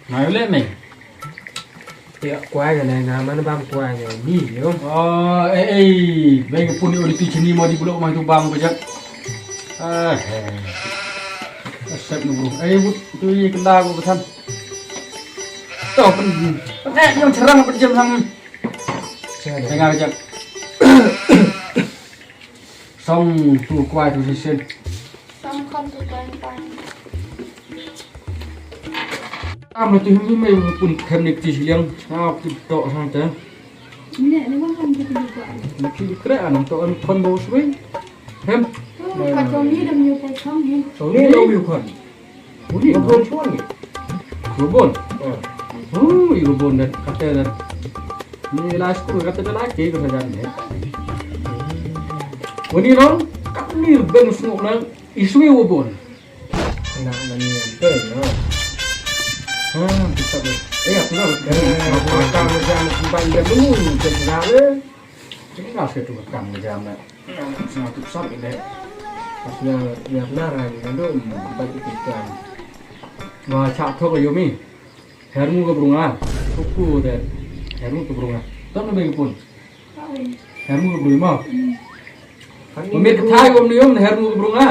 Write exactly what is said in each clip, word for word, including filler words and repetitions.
Nga ïa leh mei. Ïa kwai ka ne nga man bam kwai ne ni yo. Oh, eh, eh, bang pun ïa di tu chini mo di bulok mai tu bam ko jak. Ah, eh. Asap nu bro. Eh, but tu ïa kenda ko kesan. To pen. Pen eh yang cherang pen jam ham. Dengar jak. Song tu kwai tu sisen. Song khon tu kwai pan. Am tu him him pun khem ni ti liang. Sa tu to sang ta. Ni ni bang khon tu tu kwai. Ni ki kre an to an khon bo sui. Hem. Tu ka to ni dam yu ko khon ni. So ni lo yu khon. Uni, Robon chuan ni. Robon. Oh. Ui, Robon dat kata dat. Ni la school kata dat lagi kata dat ni. Uni rong, kat ni ben snguk na isui Robon. Na na ni ben no. Ha, bisa be. Eh, apa nak? Eh, apa nak? Macam macam pandai dulu, jadi lah. Jadi lah saya tu kam macam nak. Sngewthuh sap ïa leh. Pas ïa ïa nar ha ïa dum bad ïa ki klan. Nga chah thok ïa mi. Her ngu ka brunga. Kuku te. Her ngu ka brunga. Ton na beng pun. Her ngu ka brunga mo. Umi ka thai kum ni um her ngu ka brunga.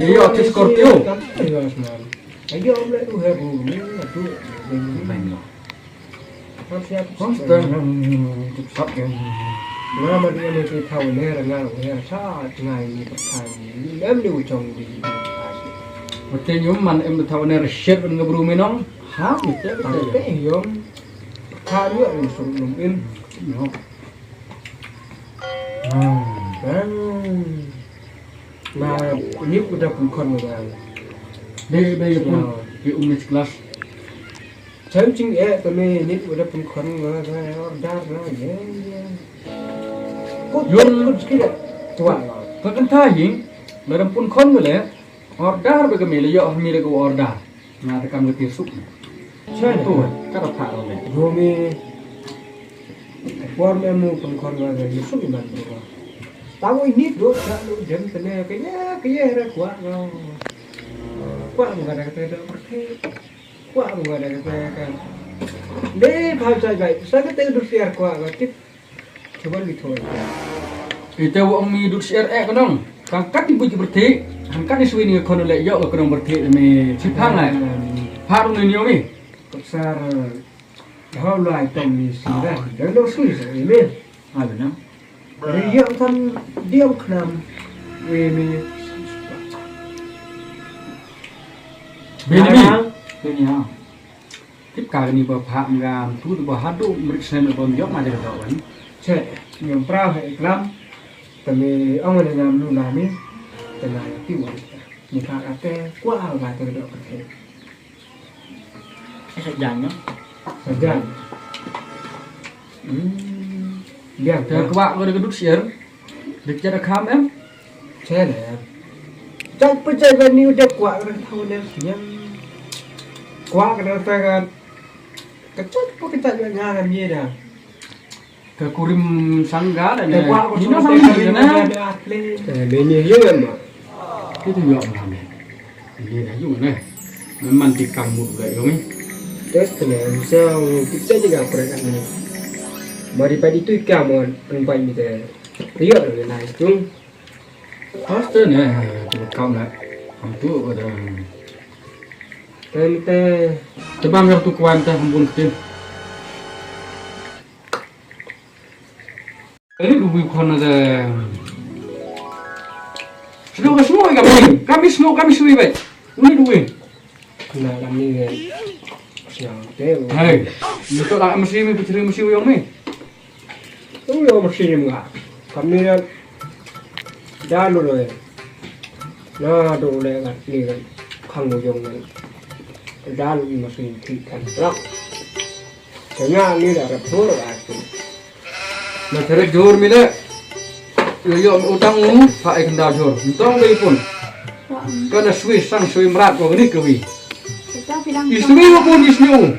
Ïa ïa ki Scorpio. Ïa ïa snan. Ïa ïa um le tu her ngu ka brunga tu. Beng mo. Hosteng, tup sap ya. Nga ma dia me te thaw ne ra nga ra sa ngai ni pa thaw ni. Em ni u chong di. Mate nyum man em thaw ne ra shet ban nga bru me nong. Ha, mate te yom. Thaw ni em sum num in. No. Hmm. Ma ni ku da pun kon nga. Dei dei pun. Ki um ni class. Chau ching eh, kami ni udah pun khon nga, nga order nga, ye, ye. Kut, yun, kut, kut, kut, tua. Ka kan tha hi, ba dam pun khon nga le, order ba kami le, yo, mi le ko order. Nga ta kam ka ti suk. Chai tu, ka ta pha ro le. Yo mi, por me mu pun khon nga, ye suk man tu. Tahu ini do, tak do, jam tene, kaya, kaya, ada kuat, nga. Kuat, nga ada kata, ada pergi. Kwah ruh ka dei kata ka. Dei bha jai bai. Sa kata ka dur siar kwah ka tip. Cuba li thoi. Ite wa ong mi dur siar eh ka nong. Ka kat ibu ji berthi. Han kat ni sui ni ka khon le yo ka nong berthi me chipang ai. Pha ruh ni ni ong mi. Ka sar. Dah lai tong ni si dah. Dah lo sui sa ni. Ai ba nang. Ri ïa u than diaw khnam. Wi mi. Bini mi. Bini ha. Tip ka ni ba pha ngam tu ba hadu mrik snem ba ym ïoh ma jaga dok wan. Che, ngam prau he iklam. Tami ong ne ngam lu nami. Tengah ti wan. Ni ka kate kwa ba te dok kate. Sa jan no. Sa jan. Hmm. Biang. Te kwah ko da ka dud syiar. Dik jada kham em. Che le. Jai pe jai ba ni u de kwah ka thaw ne siam. Kwah ka da ta ka. Ka chat pe ka chat ba nga ngam ye da. Ka kurim sangga da ne. Ka kwah ko ni no sangga da ne. Eh, me ni ye em ba. Itu yo ngam. Ini dah yung ne. Memang tikam mut ga yung ni. Terus tene sa kita juga prekan ni. Mari padi tu ikam on pengpai ni te. Rio le na itu. Hostene tu kam la. Kam tu pada. Tente. Tebam yang tu kuan ta hambun kecil. Ini duwi khon na de. Sino ka sino ka mi. Kami sino kami sino ibai. Ini duwi. Na kami de. Siang te. Hai. Ni to la mesti mi putri mesti uyong mi. Tu yo mesti ni mga. Kami de. Dalu lo. Na do le ngat ni kan. Khang uyong ni. Dalu mesti ti kan. Rak. Tengah ni dah ada pur aku. Na theret jhur mi le. Yo yo utang u pha ek nda jhur. Ntong dei pun. Ka na swi sang swi mrat ko ni ka wi. Iswi wa pun iswi u.